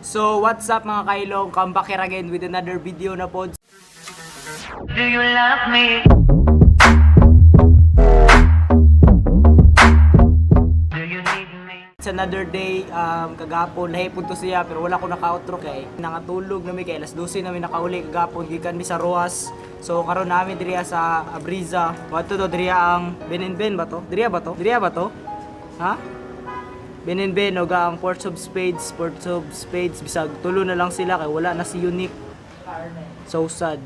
So, what's up, mga kailong? Come back here again with another video na pod. Do you love me? Do you need me? It's another day, kagapon, nahipon to siya pero wala ko naka-outro kay nangatulog na mi kay alas 12 na mi nakauli kagapon gikan mi sa Roas. So karon nami diri sa Abriza. Wadto to diri ang Ben and Ben ba to? Diri ba to? Diri ba to? Ha? Ben and Ben og ang Ports of Spades, Ports of Spades, bisag tulo na lang sila kay wala na si Unique. So sad.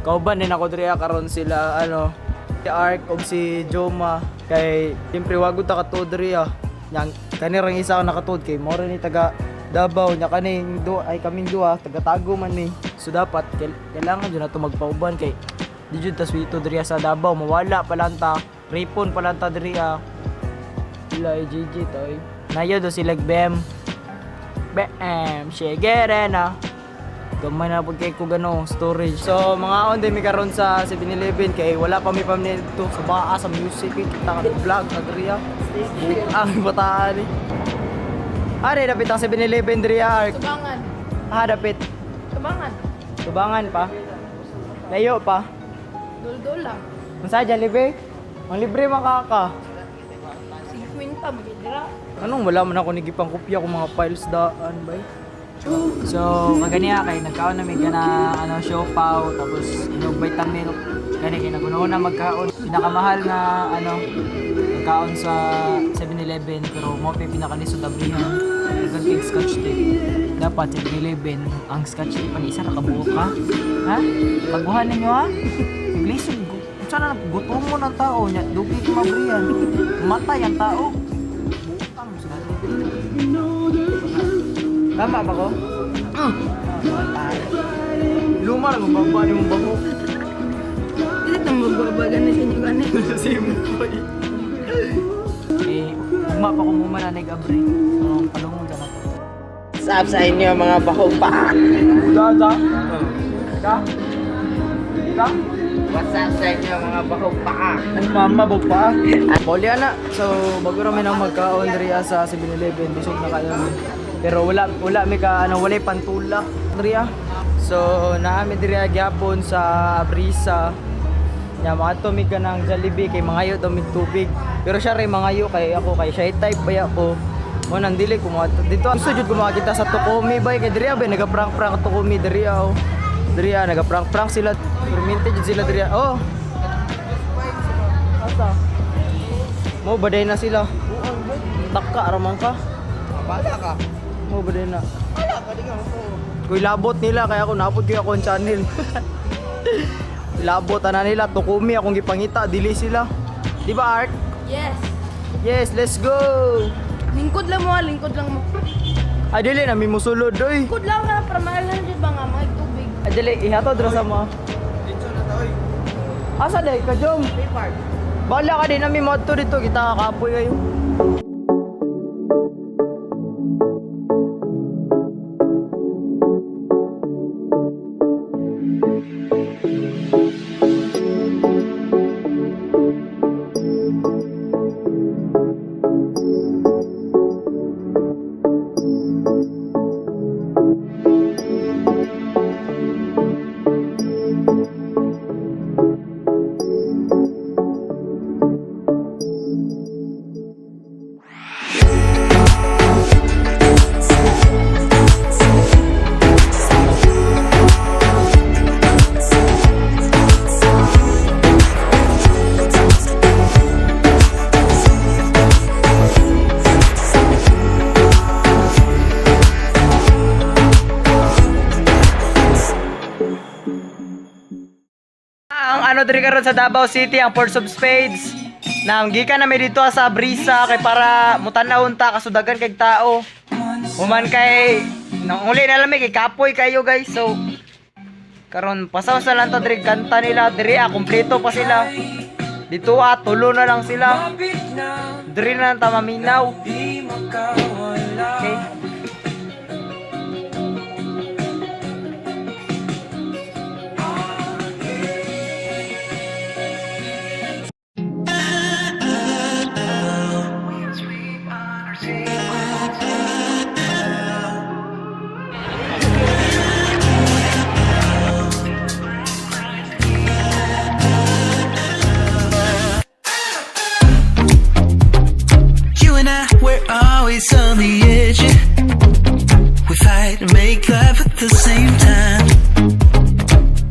Kauban din ako diri karon sila ano, si Ark og si Joma kay siyempre wag ta katuod diri ah. Yang kani rang isa ka nakatuod kay moro ni taga Davao nya kaning do ay kaming duha taga Tago man ni. So dapat kailangan jud nato magpauban kay di jud ta swito diri sa Davao, mawala pa lang ta. Ripon pa lang ta diri ah. Sila ay GG toy. Nayo do sila BM. BM shegere na. Gamay na pag kay ko gano storage. So mga on din mi karon sa 7-Eleven kay wala pa mi pamnil to sa baa sa music eh. Kita ka vlog na diri ah. Ang bataan ni. Are dapit ang 7-Eleven diri ah, Ark. Tubangan. Ah, dapit. Tubangan. Tubangan pa. Layo pa. Duldul lang. Unsa Jollibee? Ang libre makaka. 50 magidira. Anong wala man ako nigipang kopya ko mga files daan bay. So, kaganiya kay nagkaon na mi gana ano siopaw tapos inog vitamin kani kay nagunaon na magkaon. Pinakamahal na ano magkaon sa 7-Eleven pero mo pa yung pinakalisod abrihan. Dagan kay scotch tape. Dapat 7-Eleven ang scotch tape ani isa ra ka buok ha. Ha? Baguhan ninyo ha? Lisod sana gutom mo ng tao nya dugi ko mabrihan. Matay ang tao. Butang sa Tama ba ko? Luma ra kung baba ni mong bako. Dili ta magbabagan na sa inyo gani. Simple. Eh, ugma pa ko muna na nag-abre. So, palungon ka na to. What's up sa inyo mga bahog pa? Da, da. Da? Da? What's up sa inyo mga bahog pa? Ang mama, bog pa. Boli na. So, bago rami nang magkaon diri sa 7-Eleven, busog na kayo. Pero wala wala mi ka ano, walay pantulak diri ah. So, naami diri gyapon sa Brisa. Nya mga mi ka ng Jollibee kay mangayo daw mig tubig. Pero siya ray mangayo kay ako kay shy type pa ako. Mo nang dili ko mga dito. Gusto jud ko makakita sa Tukomi bay kay diri ah, bay naga-prank-prank Tukomi diri ah, oh. Diri ah, naga-prank-prank sila. Permente jud sila diri ah. Oh. Asa? Mo baday na sila. Taka raman ka. Bala ka. Mo baday na. Bala ka di ka mo. Kuy labot nila kaya ako napod kayo akong channel. Labot ana nila tukumi akong gipangita dili sila. Di ba, Ark? Yes. Yes, let's go. Lingkod lang mo, ah, lingkod lang mo. Ay dili na mi musulod oy. Lingkod lang na para maalan jud ba nga mga tubig. Ay dili ihatod ra sa mo. Asa dai ka jom? Bala ka din nami moadto dito kita kakapoy kayo. Ang ano diri karon sa Davao City ang Ports of Spades. Nang gikan na mi dito sa Brisa kay para mutan-aw ta kasudagan kay tao. Human kay nang uli na lang mi kay kapoy kayo guys. So karon pasaw sa lang ta diri kanta nila diri ah kumpleto pa sila. Dito ah tulo na lang sila. Diri na lang ta maminaw. Okay. the same time?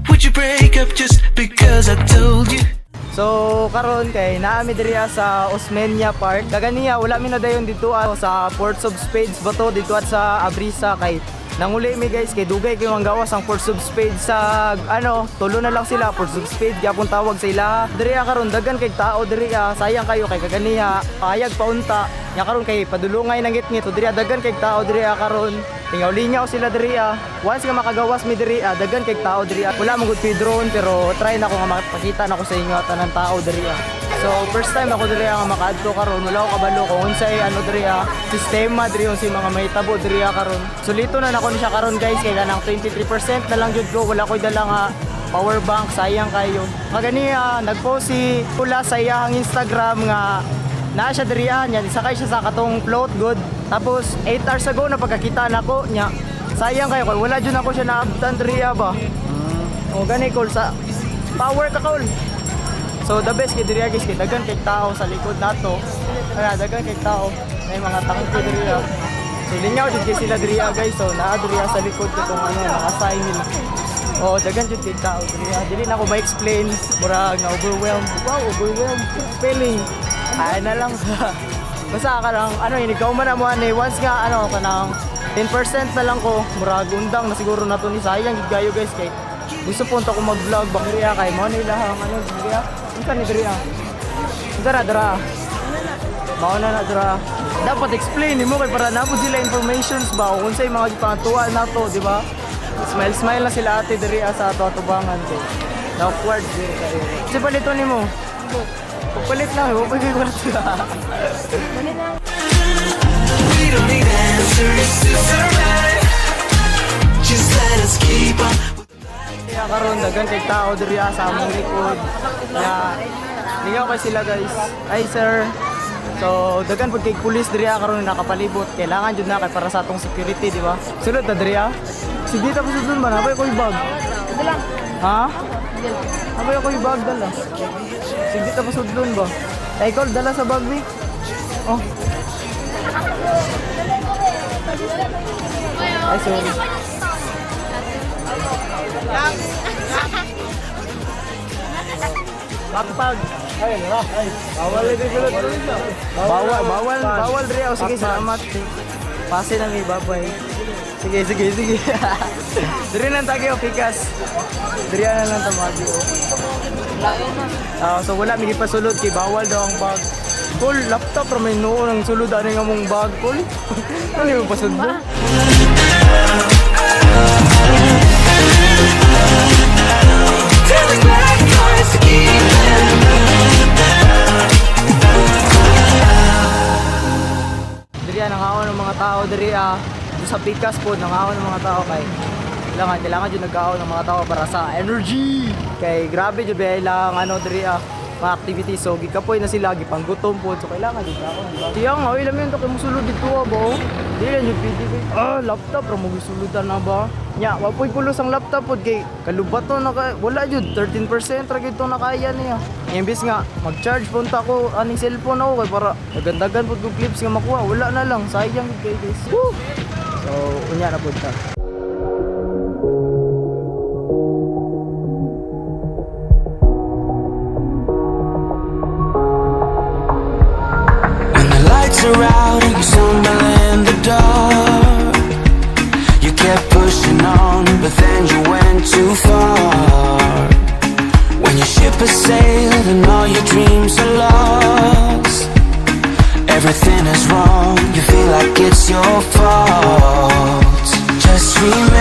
Would you break up just because I told you? So karon kay naa mi diri sa Osmeña Park. Kaganiya wala mi nadayon dito sa Ports of Spades ba to dito at sa Abrisa kay nanguli mi, guys, kay dugay kay manggawas ang Ports of Spades sa ano, tulo na lang sila, Ports of Spades gyapon tawag sa ila. Diri karon daghan kay tao diri, sayang kayo kay kaganiya ayag paunta nya karon kay padulungay nang ngitngit. So diri daghan kay tao diri karon. Lingaw-lingaw sila diri. Once nga makagawas mi diri, daghan kay tao diri. Wala man gud ko'y drone pero try na ko nga makapakita na ko sa inyo tanan tao diri. So first time ako diri nga makaadto karon, wala ko kabalo kung unsay ano diri sistema diri, unsay mga mahitabo diri karon. Sulito na nako ni siya karon, guys, kay kanang 23% na lang jud ko, wala ko'y dala nga power bank, sayang kayo. Kaganiya nagpost si Pula sa iyang Instagram nga naa siya diri niya, sakay siya sa katong float good. Tapos 8 hours ago na pagkakita nako niya. Sayang kayo kay wala jud ako siya naabtan diri ba. O gani call sa power ka call. So the best kay diri, guys, kay daghan kay tao sa likod nato. Kaya daghan kay tao, may mga tangko diri. So lingaw jud kay sila diri, guys. So naa diri sa likod ko kung ano naka-sign nila. Oh, daghan jud kay tao diri. Dili na ako ma-explain, murag na overwhelmed. Wow, overwhelmed. Spelling. Ay na lang. Basta ka lang, ano, ikaw man na mo ani, once nga ano kanang 10% na lang ko, murag undang na siguro na to ni, sayang gid kayo, guys, kay gusto po ko mag-vlog bang diri kay mo nila ang ano diri. Unsa ni diri? Unsa na dira? Mao na na dira. Dapat explain nimo kay para na po sila informations ba kung unsay mga gipangatuwa nato, di ba? Smile smile na sila ate diri sa ato atubangan kay na awkward diri kayo. Kasi palito nimo. Palit lang, wa pa gyud kwarta. We don't need answers to survive. Just let us keep on. Kaya karon daghan kay tao diri sa among likod. Kaya lingaw kay sila, guys. Ay, sir. So daghan pud kay pulis diri karon nakapalibot. Kailangan jud na kay para sa atong security, di ba? Sulod ta diri. Sige, tapos dun ba nabay ko'y bag. Dala. Ha? Abay ako yung bag dala. Sige, tapos dun ba? Ay, ikaw dala sa bag, bi. Oh. Ay, sorry. Bakpag. Ay, ay. Bawal lagi sulod. Bawal, bawal, bawal diri. Oh, sige, salamat. Pase na mi, babay. Sige, sige, sige. Diri lang tayo, pikas. Diri na lang tamagi, oh. Ah, so wala mi gipasulod kay bawal daw ang bag. Kol, laptop ra may noo ng sulod ani nga mong bag, kol. Ano yung pasudlo? Telling black cars to keep them. Diri nangaon ng mga tao diri ah. Doon sa pikas po nangaon ng mga tao kay kailangan kailangan jud nagkaon ng mga tao para sa energy. Kay grabe jud ba ilang ano diri mga activities, so gikapoy na sila, gipanggutom po, so kailangan jud kaon, di ba? Siya nga, oy, lamin to kay musulod dito ba, oh. Di lang jud pwede kay laptop ra mo gisuludan na ba nya, wa po'y pulos ang laptop pod kay kalubato na ka, wala jud, 13% ra gyud to nakaya niya. Imbis nga mag-charge punta ko aning cellphone ako kay para dagandagan pud kog clips nga makuha, wala na lang, sayang jud kay, guys. Woo! So unya na pud ta. When the lights are out and you stumble in the dark, you kept pushing on, but then you went too far. When your ship has sailed and all your dreams are lost, everything is wrong, you feel like it's your fault. Just remember.